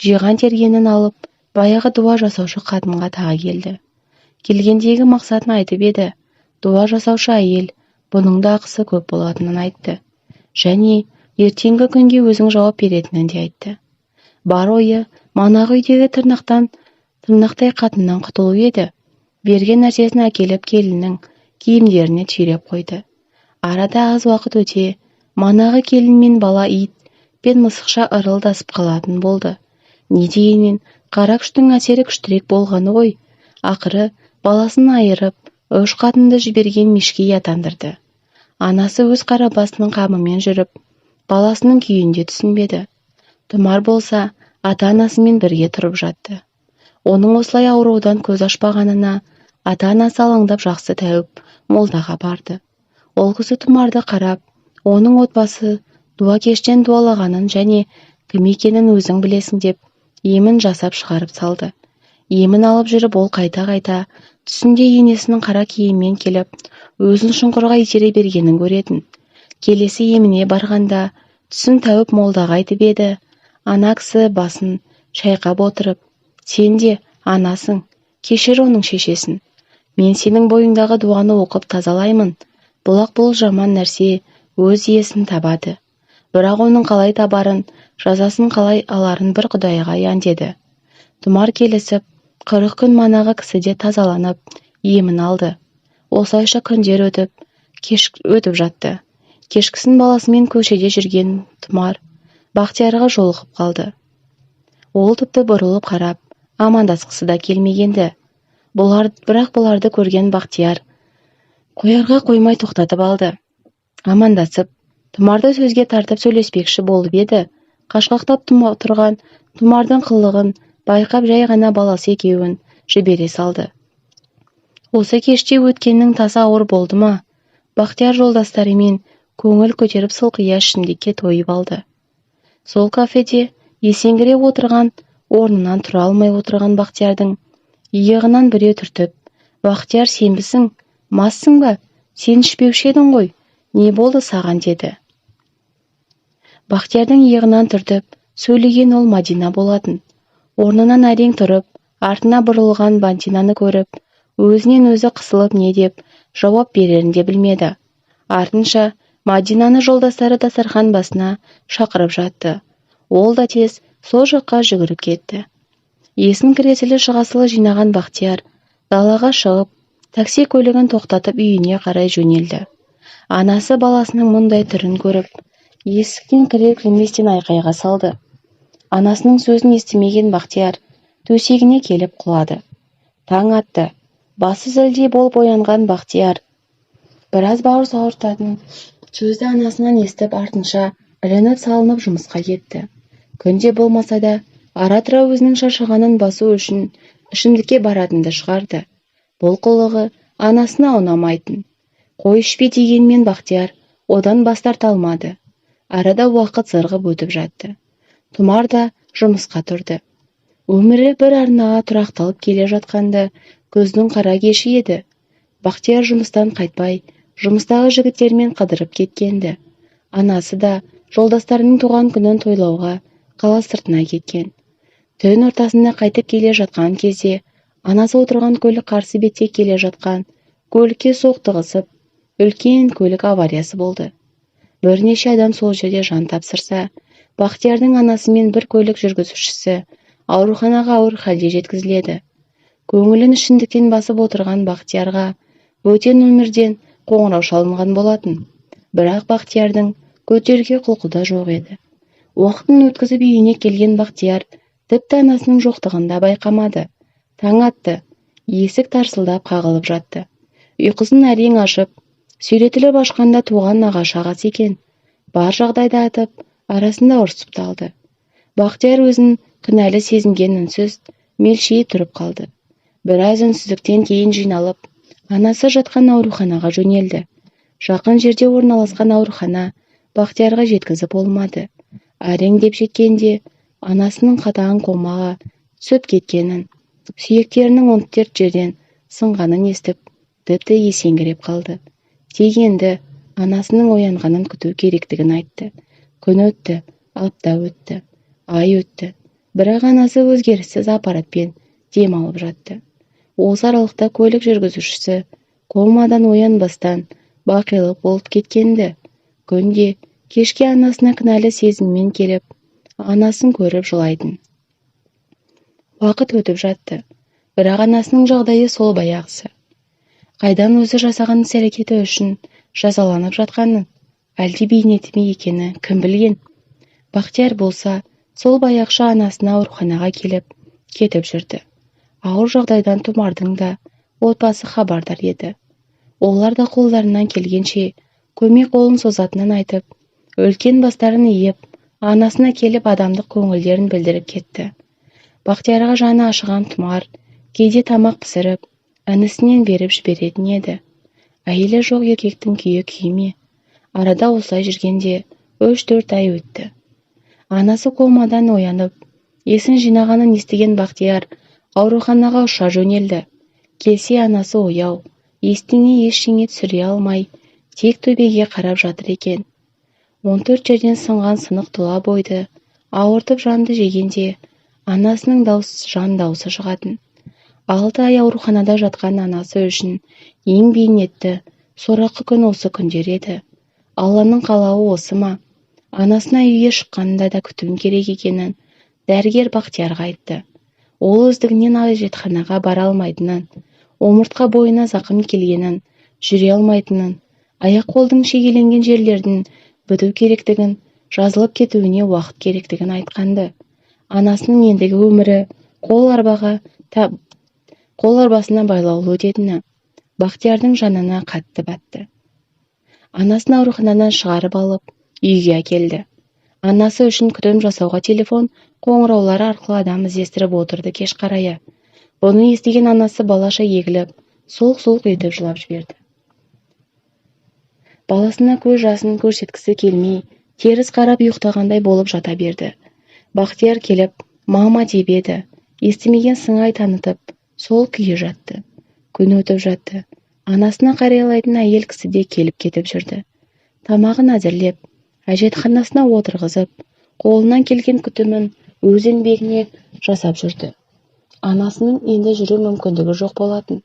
Жиған тергенін алып, баяғы дуа жасаушы қатынға тағы келді. Келгендегі мақсатын айтып еді, дуа жасаушы әйел бұның да ақысы көп болатынын айтты. Және ертеңгі күнге өзің жауап беретінін де айтты. Бар ойы манағы үйдегі тырнақтай қатыннан құтылу еді. Берген нәрсесін әкеліп келіннің киімдеріне түйреп қойды. Арада аз уақыт өте, манағы келін мен бала ит пен мысықша ырылдасып қалатын болды. Не дегенмен қара күштің әсері күштірек болғаны ғой. Ақыры баласын айырып, үш қатынды жіберген мешкей атандырды. Анасы өз қара басының қамымен жүріп, баласының күйін де түсінбеді. Тұмар болса, ата-анасымен бірге тұрып жатты. Оның осылай аурудан көз ашпағанына ата-анасы алаңдап жақсы тәуіп молдаға барды. Ол кісі Тұмарды қарап, оның отбасы дуакештен дуалағанын және кім екенін өзің білесің деп емін жасап шығарып салды. Емін алып жүріп ол қайта-қайта түсінде енесінің қара киіммен келіп, өзін шұңқырға итере бергенін көретін. Келесі еміне барғанда түсін тәуіп молдаға айтып еді, ана кісі басын шайқап отырып, сен де анасың, кешір оның шешесін. Мен сенің бойыңдағы дуаны оқып тазалаймын. Бұлақ бұл жаман нәрсе өз иесін табады. Бірақ оның қалай табарын, жазасын қалай аларын бір Құдайға аян деді. Тұмар келісіп, 40 күн манағы кісі де тазаланып, емін алды. Осылайша күндер өтіп, кеш өтіп жатты. Кешкісін баласымен көшеде жүрген Тұмар Бақтиярға жолығып қалды. Ол тіпті бұрылып қарап, амандасқысы да келмегенді. Бірақ бұларды көрген Бақтияр қоярға қоймай тоқтатып алды. Амандасып, Тұмарды сөзге тартып сөйлеспекші болып еді. Қашқақтап тұрған Тұмардың қылығын байқап жай ғана баласы екеуін жібере салды. Осы кеште өткеннің тасы ауыр болды ма? Бақтияр жолдастарымен көңіл көтеріп сылқия ішімдікке тойып алды. Сол кафеде есеңгіреп отырған, орнынан тұра алмай отырған Бақтиярдың иығынан біреу түртіп, Бақтияр, сенбісің, массың ба? Сен ішпеуші едің ғой, не болды саған деді. Бақтиярдың иығынан түртіп, сөйлеген ол Мадина болатын. Орнынан әрең тұрып, артына бұрылған Мадинаны көріп, өзінен өзі қысылып не деп жауап берерін де білмеді. Артынша Мадинаны жолдастары дастархан басына шақырып жатты. Ол да тез сол жаққа жүгіріп кетті. Есін кіресілі шығасылы жинаған Бақтияр далаға шығып, такси көлігін тоқтатып үйіне қарай жөнелді. Анасы баласының мұндай түрін көріп, есіктен кірер кірместен айқайға салды. Анасының сөзін естімеген Бақтияр төсегіне келіп құлады. Таң атты. Басы зілдей болып оянған Бақтияр біраз бауыр ауыртатын сөзді анасынан естіп, артынша ілініп салынып жұмысқа кетті. Күнде болмаса да ара-тұра өзінің шаршағанын басу үшін ішімдікке баратынды шығарды. Бұл қылығы анасына ұнамайтын. Қой ішпе дегенмен Бақтияр одан бас тарта алмады. Арада уақыт зырғып өтіп жатты. Тұмар да жұмысқа тұрды. Өмірі бір арнаға тұрақталып келе жатқанда күздің қара кеші еді. Бақтияр жұмыстан қайтпай, жұмыстағы жігіттермен қыдырып кеткенді. Анасы да жолдастарының туған күнін тойлауға қала сыртына кеткен. Түн ортасында қайтып келе жатқан кезде анасы отырған көлік қарсы бетте келе жатқан көлікке соқтығысып, үлкен көлік авариясы болды. Бірнеше адам сол жерде жан тапсырса, Бақтиярдың анасымен бір көлік жүргізушісі ауруханаға ауыр халде жеткізіледі. Көңілін ішімдіктен басып отырған Бақтиярға бөтен нөмірден қоңырау шалынған болатын. Бірақ Бақтиярдың көтеруге құлқы да жоқ еді. Уақытын өткізіп үйіне келген Бақтияр тіпті анасының жоқтығын да байқамады. Таң атты, есік тарсылдап қағылып жатты. Ұйқысын әрең ашып, сүйретіліп ашқанда туған нағашы ағасы екен. Бар жағдайды айтып, арасында ұрсып та алды. Бақтияр өзін кінәлі сезінген үнсіз мелшиіп тұрып қалды. Біраз үнсіздіктен кейін жиналып, анасы жатқан ауруханаға жөнелді. Жақын жерде орналасқан аурухана Бақтиярға жеткізіп болмады. Әрең деп жеткенде анасының қатаң комаға түсіп кеткенін, сүйектерінің 14 жерден сынғанын естіп, тіпті есеңгіреп қалды. Тек енді анасының оянғанын күту керектігін айтты. Күн өтті, апта өтті. Ай өтті, бірақ анасы өзгеріссіз аппаратпен дем алып жатты. Осы аралықта көлік жүргізушісі комадан оянбастан бақилық болып кеткенді. Күнде кешке анасына кінәлі сезіммен келіп, анасын көріп жылайтын. Уақыт өтіп жатты, бірақ анасының жағдайы сол баяғысы. Қайдан өзі жасаған іс-әрекеті үшін жазаланып жатқанын, әлде бейнеті ме екені кім білген. Бақтияр болса, сол баяғыша анасына ауруханаға келіп, кетіп жүрді. Ауыр жағдайдан Тұмардың да отбасы хабардар еді. Олар да қолдарынан келгенше көмек қолын созатынын айтып, үлкен бастарын иіп, анасына келіп адамдық көңілдерін білдіріп кетті. Бақтиярға жаны ашыған Тұмар кейде тамақ пісіріп, інісінен беріп жіберетін еді. Әйелі жоқ еркектің күйі күйме. Арада осылай жүргенде 3-4 ай өтті. Анасы комадан оянып, есін жинағанын естіген Бақтияр ауруханаға ұша жөнелді. Келсе анасы ояу, естіне ештеңе түсіре алмай, тек төбеге қарап жатыр екен. 14 жерден сынған сынық тұла бойды ауыртып жанды жегенде анасының жан даусы шығатын. 6 ай ауруханада жатқан анасы үшін ең бейнетті, сорақы күн осы күндер еді. Алланың қалауы осы ма? Анасына үйге шыққанында да күтім керек екенін дәрігер Бақтиярға айтты. Ол өздігінен әжетханаға бара алмайтынын, омыртқа бойына зақым келгенін, жүре алмайтынын, аяқ-қолдың шегеленген жерлерін біту керектігін, жазылып кетуіне уақыт керектігін айтқанды. Анасының ендігі өмірі қол арбасына байлаулы өтетіні Бақтиярдың жанына қатты батты. Анасын ауруханадан шығарып алып, үйге әкелді. Анасы үшін күтім жасауға телефон қоңыраулары арқылы адам іздестіріп отырды кеш қарая. Бұны естіген анасы балаша егіліп, солқ-солқ етіп жылап жіберді. Баласына көз жасын көрсеткісі келмей, теріс қарап ұйықтағандай болып жата берді. Бақтияр келіп, мама деп еді, естімеген сыңай танытып, сол күйі жатты. Күн өтіп жатты. Анасына қарайлайтын әйел кісі де келіп кетіп жүрді. Тамағын әзірлеп, әжетханасына отырғызып, қолынан келген күтімін өз еңбегіне жасап жүрді. Анасының енді жүру мүмкіндігі жоқ болатын.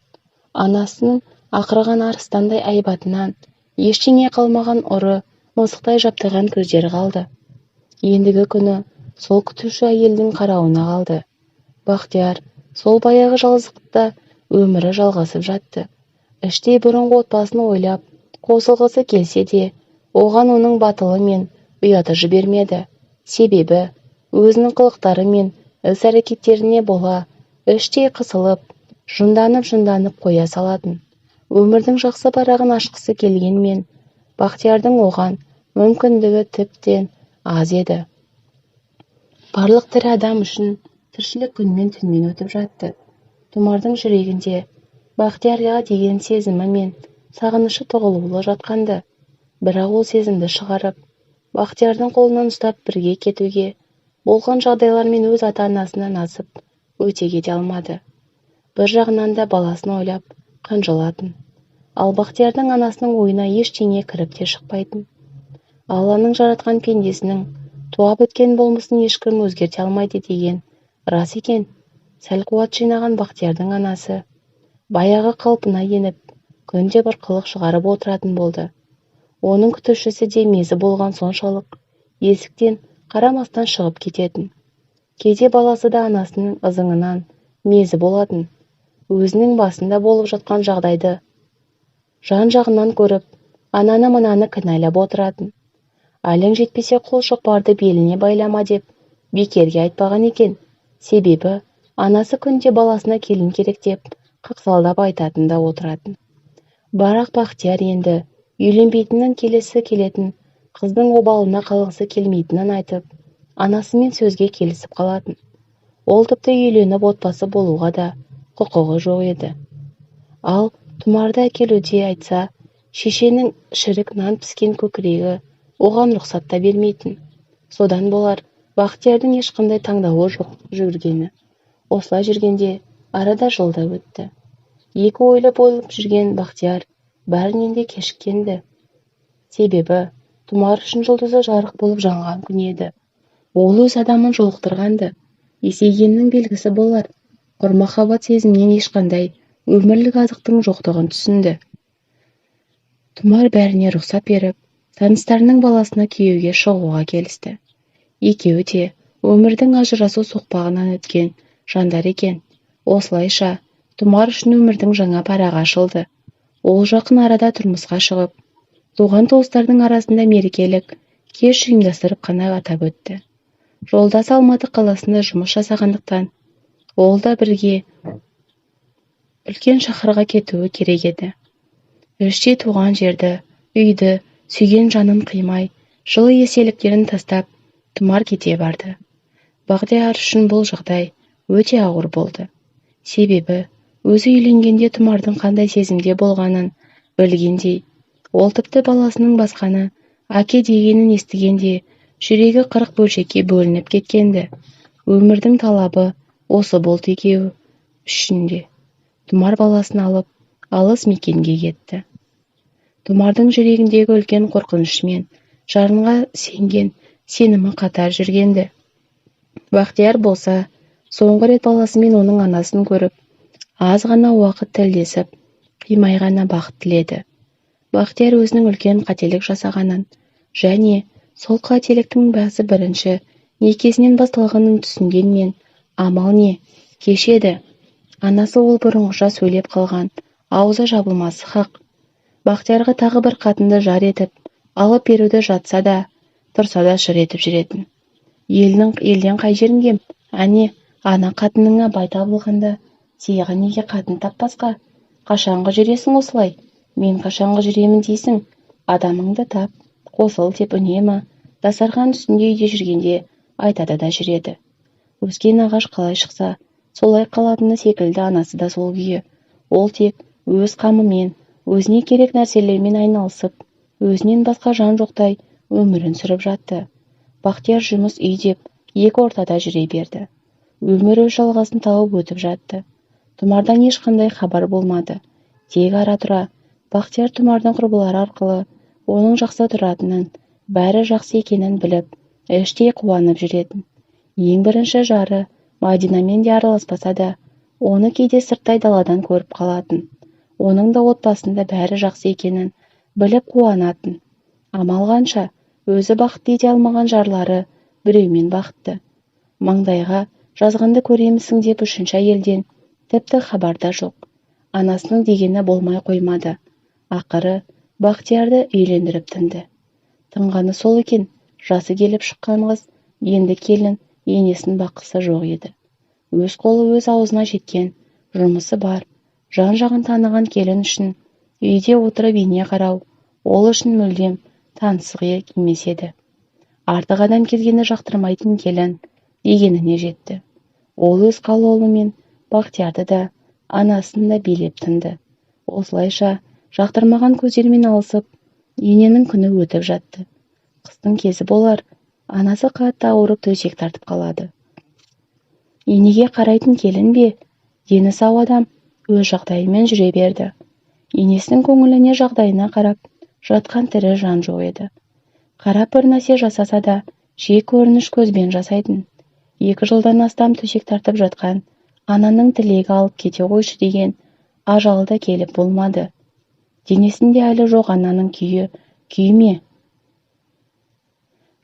Анасының ақырған арыстандай айбатынан ештеңе қалмаған ұры мысықтай жаптаған көздері қалды. Ендігі күні сол күтуші әйелдің қарауына қалды. Бақтияр сол баяғы жалғыздықта өмірі жалғасып жатты. Іштей бұрынғы отбасын ойлап, қосылғысы келсе де, оған оның батылы мен ұяты жібермеді. Себебі өзінің қылықтары мен іс-әрекеттеріне бола іштей қысылып, жынданып-жынданып қоя салатын. Өмірдің жақсы парағын ашқысы келгенмен, Бақтиярдың оған мүмкіндігі тіптен аз еді. Барлық тірі адам үшін тіршілік күнмен түнмен өтіп жатты. Тұмардың жүрегінде Бақтиярға деген сезімі мен сағынышы тығылулы жатқанды. Бірақ ол сезімді шығарып, Бақтиярдың қолынан ұстап бірге кетуге, болған жағдайлармен өз ата-анасынан асып өте кете алмады. Бір жағынан да баласын ойлап қынжылатын. Ал Бақтиярдың анасының ойына ештеңе кіріп те шықпайтын. Алланың жаратқан пендесінің туа біткен болмысын ешкім өзгерте алмайды деген рас екен. Сәл қуат жинаған Бақтиярдың анасы баяғы қалпына еніп, күнде бір қылық шығарып отыратын болды. Оның күтушісі де мезі болған соншалық есіктен қарамастан шығып кететін. Кейде баласы да анасының ызыңынан мезі болатын. Өзінің басында болып жатқан жағдайды жан-жағынан көріп, ананы мынаны кінәлап отыратын. Әлің жетпесе қол шоқпарды беліне байлама деп бекерге айтпаған екен. Себебі анасы күнде баласына келін керек деп қақсалдап айтатын да отыратын. Бірақ Бақтияр енді үйленбейтінін, келесі келетін қыздың обалына қалғысы келмейтінін айтып, анасымен сөзге келісіп қалатын. Ол тіпті үйленіп отбасы болуға да құқығы жоқ еді. Ал Тұмарды әкелуде айтса, шешенің шірік нан піскен көкірегі оған рұқсат та бермейтін. Содан болар, Бақтиярдың ешқандай таңдауы жоқ жүргені. Осылай жүргенде арада жыл да өтті. Екі ойлы болып жүрген Бақтияр бәрінен де кешіккенді. Себебі Тұмар үшін жұлдызы жарық болып жанған күн еді. Ол өз адамын жолықтырған-ды. Есейгеннің белгісі болар, құр махаббат сезімінен ешқандай өмірлік азықтың жоқтығын түсінді. Тұмар бәріне рұқсат беріп, таныстарының баласына күйеуге шығуға келісті. Екеуі де өмірдің ажырасу соқпағынан өткен жандар екен. Осылайша Тұмар үшін өмірдің жаңа парағы ашылды. Ол жақын арада тұрмысқа шығып, туған-туыстардың арасында мерекелік кеш ұйымдастырып қана атап өтті. Жолдасы Алматы қаласында жұмыс жасағандықтан, ол да бірге үлкен шаһарға кетуі керек еді. Іштей туған жерді, үйді, сүйген жанын қимай, жылы естеліктерін тастап, Тұмар кете барды. Бақтияр үшін бұл жағдай өте ауыр болды. Себебі өзі үйленгенде Тұмардың қандай сезімде болғанын білгендей, ол тіпті баласының басқаны әке дегенін естігенде жүрегі 40 бөлшекке бөлініп кеткенді. Өмірдің талабы осы болды екеуі үшін де. Тұмар баласын алып, алыс мекенге кетті. Тұмардың жүрегіндегі үлкен қорқынышымен жарынға сенген сенімі қатар жүргенді. Бақтияр болса, соңғы рет баласымен оның анасын көріп, аз ғана уақыт тілдесіп, қимай ғана бақыт тіледі. Бақтияр өзінің үлкен қателік жасағанын және сол қателіктің басы бірінші некесінен басталғанын түсінгенмен, амал не, кешеді. Анасы ол бұрынғыша сөйлеп қалған, аузы жабылмасы хақ. Бақтиярға тағы бір қатынды жар етіп, алып беруді жатса да, тұрса да шыр етіп жүретін. Елден қай жерің кем? Әне, ана қатыныңа бай табылғанда, саған неге қатын таппасқа? Қашанғы жүресің осылай? Мен қашанғы жүремін дейсің? Адамыңды тап, қосыл деп үнемі дастархан үстінде үйде жүргенде айтады да жүреді. Өскен ағаш қалай шықса, солай қалатыны секілді анасы да сол күйі. Ол тек өз қамымен, өзіне керек нәрселермен айналысып, өзінен басқа жан жоқтай өмірін сүріп жатты. Бақтияр жұмыс үй деп екі ортада жүре берді. Өмір өз жалғасын тауып өтіп жатты. Тұмардан ешқандай хабар болмады. Тек ара-тұра Бақтияр Тұмардың құрбылары арқылы оның жақсы тұратынын, бәрі жақсы екенін біліп, іштей қуанып жүретін. Ең бірінші жары Мадинамен де араласпаса да, оны кейде сырттай даладан көріп қалатын. Оның да отбасында бәрі жақсы екенін біліп қуанатын. Амал қанша, өзі бақытты ете алмаған жарлары біреумен бақытты. Маңдайға жазғанды көремісің деп үшінші әйелден тіпті хабарда жоқ. Анасының дегені болмай қоймады. Ақыры Бақтиярды үйлендіріп тынды. Тынғаны сол екен, жасы келіп шыққан қыз енді келін енесін баққысы жоқ еді. Өз қолы өз аузына жеткен, жұмысы бар, жан-жағын таныған келін үшін үйде отырып ене қарау, ол үшін мүлдем таңсық емес еді. Артық адам келгенді жақтырмайтын келін дегеніне жетті. Ол өз қалауымен Бақтиярды да, анасын да билеп тынды. Осылайша жақтырмаған көздермен алысып, ененің күні өтіп жатты. Қыстың кезі болар, анасы қатты ауырып төсек тартып қалады. Енеге қарайтын келін бе, дені сау адам өз жағдайымен жүре берді. Енесінің көңіліне жағдайына қарап жатқан тірі жан жоқ еді. Қарап бір нәрсе жасаса да, жек көрініш көзбен жасайтын. 2 жылдан астам төсек тартып жатқан ананың тілегі алып кете қойшы деген ажалы да келіп болмады. Денесінде әлі жоқ ананың күйі күй ме?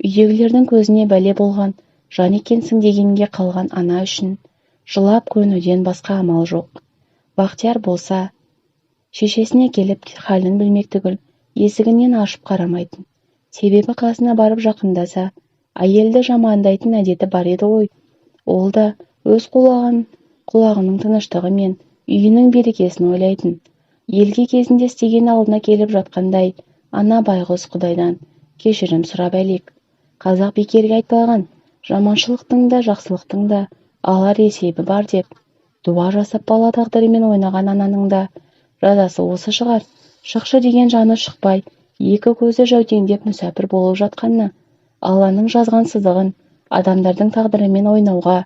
Үйдегілердің көзіне бәле болған жан екенсің дегенге қалған ана үшін жылап көнуден басқа амал жоқ. Бақтияр болса, шешесіне келіп халін білмек түгіл, есігінен ашып қарамайтын. Себебі қасына барып жақындаса, әйелді жамандайтын әдеті бар еді ғой. Ол да өз құлағының тыныштығы мен үйінің берекесін ойлайтын. Елге кезінде істеген алдына келіп жатқандай, ана байғұс Құдайдан кешірім сұрап әлек. Қазақ бекерге айтпаған, жаманшылықтың да жақсылықтың да алар есебі бар деп, дуа жасап бала тағдырымен ойнаған ананың да жазасы осы шығар. Шықшы деген жаны шықпай, екі көзі жәутеңдеп мүсәпір болып жатқанына, Алланың жазған сызығын адамдардың тағдырымен ойнауға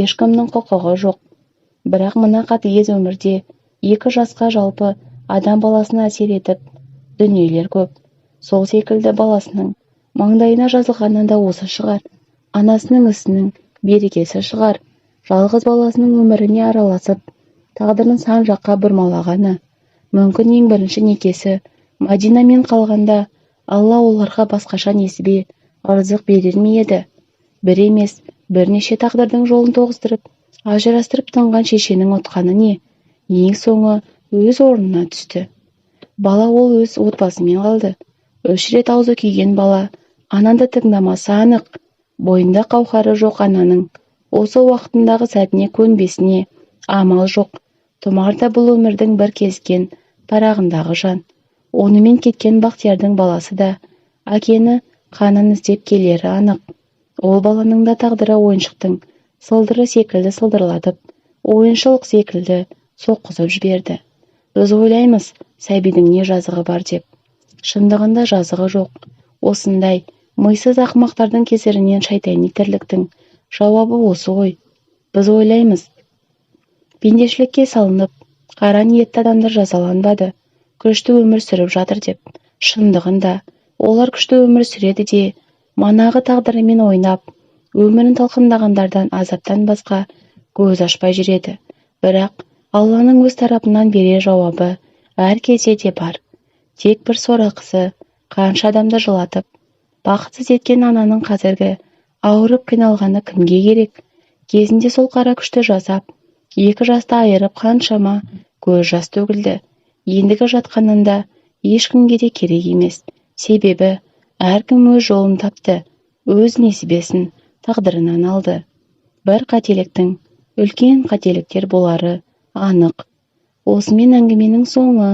ешкімнің құқығы жоқ. Бірақ мына қатыгез өмірде екі жасқа жалпы адам баласына әсер етіп, дүниелер көп. Сол секілді баласының маңдайына жазылғаны да осы шығар. Анасының ісінің берекесі шығар, жалғыз баласының өміріне араласып, тағдырын сан жаққа бұрмалағаны. Мүмкін ең бірінші некесі Мадинамен қалғанда Алла оларға басқаша несібе, ырзық берер ме еді? Бір емес, бірнеше тағдырдың жолын тоғыстырып, ажырастырып тынған шешенің ұтқаны не? Ең соңы өз орнына түсті. Бала ол өз отбасымен қалды. 3 рет аузы күйген бала ананы тыңдамасы анық. Бойында қауқары жоқ ананың осы уақытындағы сәтіне көнбесіне амал жоқ. Тұмар да бұл өмірдің бір кезген парағындағы жан. Онымен кеткен Бақтиярдың баласы да әкені қанын іздеп келері анық. Ол баланың да тағдыры ойыншықтың сылдыры секілді сылдырлатып, ойыншылық секілді соққызып жіберді. Біз ойлаймыз, сәбидің не жазығы бар деп. Шындығында жазығы жоқ. Осындай мисыз ақымақтардың кесірінен шайтани тірліктің жауабы осы ғой. Біз ойлаймыз, пендешілікке салынып, қара ниетті адамдар жазаланбады, күшті өмір сүріп жатыр деп. Шындығында олар күшті өмір сүреді де, манағы тағдырымен ойнап, өмірін талқындағандардан азаптан басқа көз ашпай жүреді. Бірақ Алланың өз тарапынан берер жауабы әр кезде де бар. Тек бір сорақысы, қанша адамды жылатып, бақытсыз еткен ананың қазіргі ауырып қиналғаны кімге керек? Кезінде сол қара күшті жасап, 2 жасты айырып қаншама көз жас төгілді. Ендігі жатқанында ешкімге де керек емес. Себебі әркім өз жолын тапты, өз несібесін тағдырынан алды. Бір қателіктің үлкен қателіктер болары анық. Осымен әңгіменің соңы.